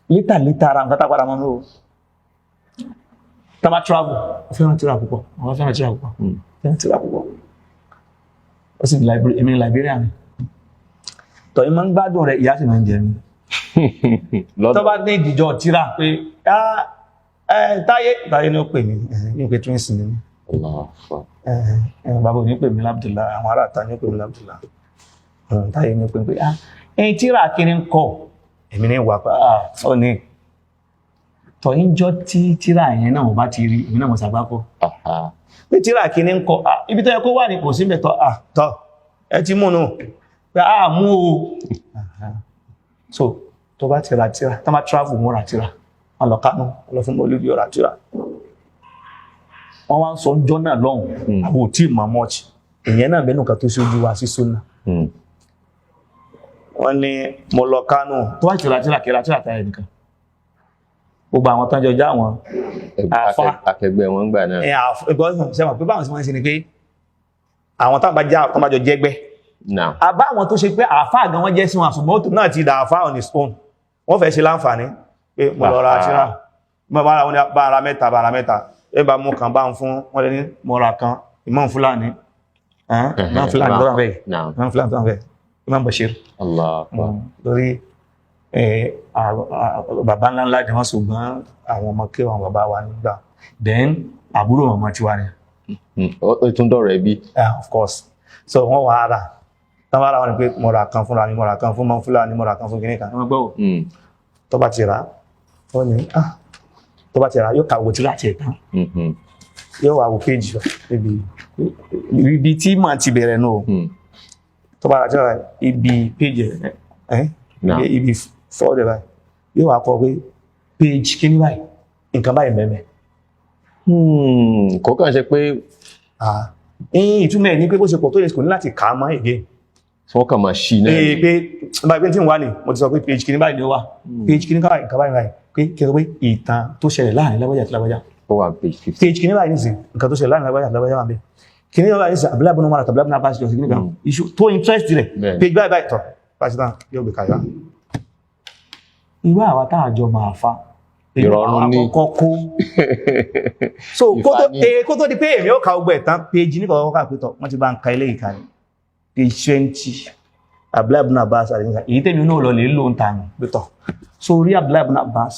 Later later, ara nǹkan tá a padà mọ́ mi o, tá a bá travel, ó fẹ́ràn tíra púpọ̀, àwọn fẹ́ràn tíra púpọ̀, fẹ́ràn tíra púpọ̀. Ó sì ní library, èmi ní librarian ni tọ́ ẹ máa ń gbádùn rẹ̀, ìyá sì máa ń jẹ mí. Tó Lọ́dọ̀ bá ní ìdíjọ tíra pé, "Ah, ẹ Táyé, Táyé ni ó pè mí." Yóò pé twins ni mí. Allahu Akbar. Bàbá ò ní pè mí lábdùlá, àwọn ará àta ní ó pè mí lábdùlá. Táyé ni ó pè mí pé, "Ah, ẹyin tíra kí ni ń kọ?" Èmi ní wà pé, ah, ó ní tọ́ ìjọ tí tíra yẹn náà bá ti rí èmi náà mo ṣàgbákò pé tíra kí ni ń kọ. Ah, ibi tó yẹ kó wà ní kò sí mẹ́tọ́. Ah, tọ́ ẹ ti mú nù pé, ah, mú o. So tó bá ti ra tíra, tó bá travel, mú ra tíra, wọn lọ Kánò, wọn lọ fún mọlúbí, ọ̀rà tíra. Wọn wá ń sọ ọjọ́ náà lọ́hùn, àwọn ò tí ì mọ̀ much. Ìyẹn náà bẹ́ẹ̀ nǹkan tó ṣojú wa sí súnà. Wọ́n ní mo lọ Kánò, tó bá ti ra tíra, kí ra tíra táyà nìkan, gbogbo àwọn tán jọ já àwọn àfá. Akẹgbẹ́ wọn gbà náà. Ẹ àfọ ìgbọ́n ṣe mọ̀ pé báwọn sì máa ń ṣe ni pé àwọn táwọn bá já, tán bá jọ jẹ́gbẹ́, àbá àwọn tó ṣe pé àfáà gan wọ́n jẹ́ sí wọn, àṣùgbọ́n tó náà ti dà àfáà on his own, wọ́n fẹ́ ṣe láǹfààní pé mo lọ ra tíra, mo bá ra wọn ní bá ara mẹ́ta, bá ara mẹ́ta, ẹ bá mú kan bá ń fún wọn lé ní mo ra kan. Imam Fúlàní, Imam Fúlàní tó wà bẹ́ẹ̀, Imam Fúlàní tó wà bẹ́ẹ̀, Imam Bashir. Allahu Akbar. Lórí bàbá ńlá ńlá ni wọ́n, ṣùgbọ́n àwọn ọmọ kí wọn bàbá wa nígbà then àbúrò màmá tiwa ni. Ó tún dọ̀rọ̀ ẹbí. Yeah, of course. So wọ́n wà á rà tán, bá ra wọn ni pé mo ra kan fúnra mi, mo ra kan fún mọ́ Fúlàní, mo ra kan fún kìnìkan. Wọ́n gbọ́ ò. Tó bá ti rà, ó ní, ah, tó bá ti rà, yóò ka owó tí láti ẹ̀ tán, yóò wá wo péjì ibi ibi tí màá ti bẹ̀rẹ̀ nù o. Tó bá rà tí rà ibi péjì ẹ̀ ẹ̀ ibi fọ́ọ̀dẹ̀ báyìí, yóò wá kọ pé péjì kíní báyìí, nǹkan báyìí mẹ́mẹ́. Kò kàn ṣe pé Ah, ìtumọ̀ ẹ̀ ní pé bó ṣe pọ̀ tó lè kò ní láti kà á mọ́ ègé. Wọ́n kàn máa ṣí náà Ee ni. Pé báyìí pé tí ń wá ní, mo ti sọ pé page kìíní báyìí ni ó wà, page kìíní báyìí, nǹkan báyìí báyìí, pé kí ẹ sọ pé ìtàn tó ṣẹlẹ̀ láàrin lágbájá àti lágbájá. Ó wà page 50. Page kìíní báyìí nísìn, nǹkan tó ṣẹlẹ̀ láàrin lágbájá àti lágbájá wà bẹ́ẹ̀. Kìíní báyìí nísìn, Abdullahi ibn Umar àti Abdullahi ibn Abbas jọ sí kìíní kan, issue tó interest rẹ̀. Page báyìí báyìí tọ̀ pàṣẹ tán, yóò gbé kàyà. Irú àwa tá àjọ máa fa Ìrọ̀rùn ni. àkọ́kọ́ kó so kó tó Ìfani. kó tó di pé èmi ó ka gbogbo ẹ̀ tán, page ní kọ̀ọ̀kan kà pé tọ̀ wọ́n ti bá ń ka ilé ìkànnì page 20, Abdullahi ibn Abbas àti nǹkan èyí tèmi náà lọ lè lò ń ta nù pé tọ̀. So rí Abdullahi ibn Abbas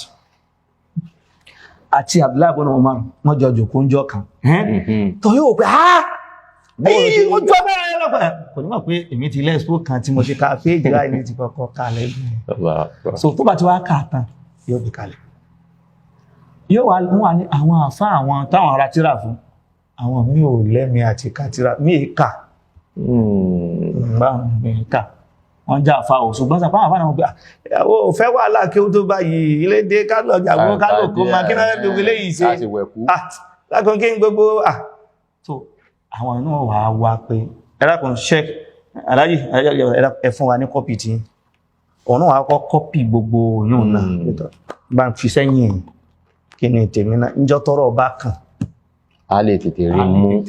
àti Abdullahi ibn Umar, wọ́n jọ jòkó ń jọ kan. Tọ̀ yóò pé, ah, èyí ojú ọmọ ẹ̀ lọ́pàá kò ní mọ̀ pé èmi ti lẹ́sìpò kan tí mo ti ka page láì ní ti kọ́kọ́ kalẹ̀. Allahu Akbar. So tó bá ti wá kà tán, yóò gbé kalẹ̀, yóò wá mú wa ní àwọn àfa, àwọn táwọn ará tíra fún àwọn mi ò lẹ́mi àti ka tíra mi è kà. Báwọn mi è kà, wọ́n já àfa ò, ṣùgbọ́n sàpá àfa náà wọ́n pé àwọn ò fẹ́ wàhálà kí ó tó báyìí ilé dé, ká lọ jàgbó, ká lọ kó máa kí náà gbogbo eléyìí ṣe. A sì wẹ̀kú. Ah, lákàn kí n gbogbo, ah, so àwọn náà wà á wá pé ẹ dákun, sheik aláyì, ẹ fún wa ní copy tí òun náà wà á kọ́ copy gbogbo yóò náà bá ń fi sẹ́yìn kí ni tèmi náà níjọ́ tọ́rọ̀ bá kàn. A lè tètè rí mú.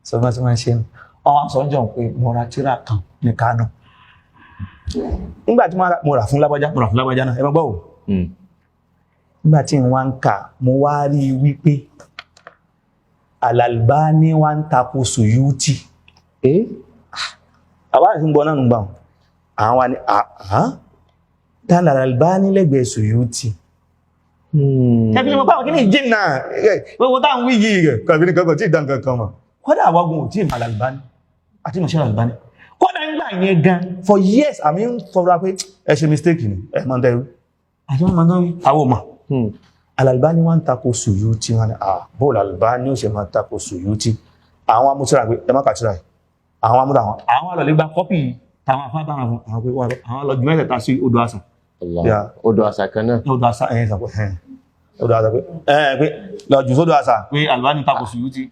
Sọ fún ẹ tí wọ́n ṣe ń wọ́n sọ ń jọ pé mo ra tírà kan ní Kánò nígbà tí mo rà fún lágbájá, mo rà fún lágbájá náà, ẹ má gbọ́ o. Nígbà tí n wá ń kà, mo wá rí i wípé Al-Albani wá ń tako Suyuti. Àwa àti ń gbọ́ náà nù gbà wọn àwọn wa ni àhán tán Al-Albani lẹ́gbẹ̀ẹ́ Suyuti. Kẹfì ni mo báwọn kí ní jìnnà gbogbo táwọn wí yìí rẹ̀ kàbí ní kankan tí ì dá nǹkan kan mọ̀. Kódà àwọn ogun ò tí ì mọ̀ Al-Albani àti mọ̀ sí Al-Albani kódà ń gbà yẹn gan for years àmì ń fọra pé ẹ ṣe mistake ni, ẹ mọ̀ ń tẹ́rù àti wọn mọ̀ ń tẹ́rù àwọn ò mọ̀. Al-Albani wá ń tako Suyuti. Wọn ni, ah, bóòlù Al-Albani ó ṣe máa tako Suyuti? Àwọn amútíra pé ẹ má kàtíra yìí, àwọn amúta àwọn àlọ́lé gba copy táwọn afábá àwọn àwọn pé àwọn lọ ju mẹ́tẹ̀ẹ̀ta sí odò àṣà. Allah. Yeah. Odò àṣà kan náà. Odò àṣà ẹ̀yìn sàpọ̀ ẹ̀yìn odò àṣà pé ẹ̀ pé lọ jù sódò àṣà pé Albani tako Suyuti.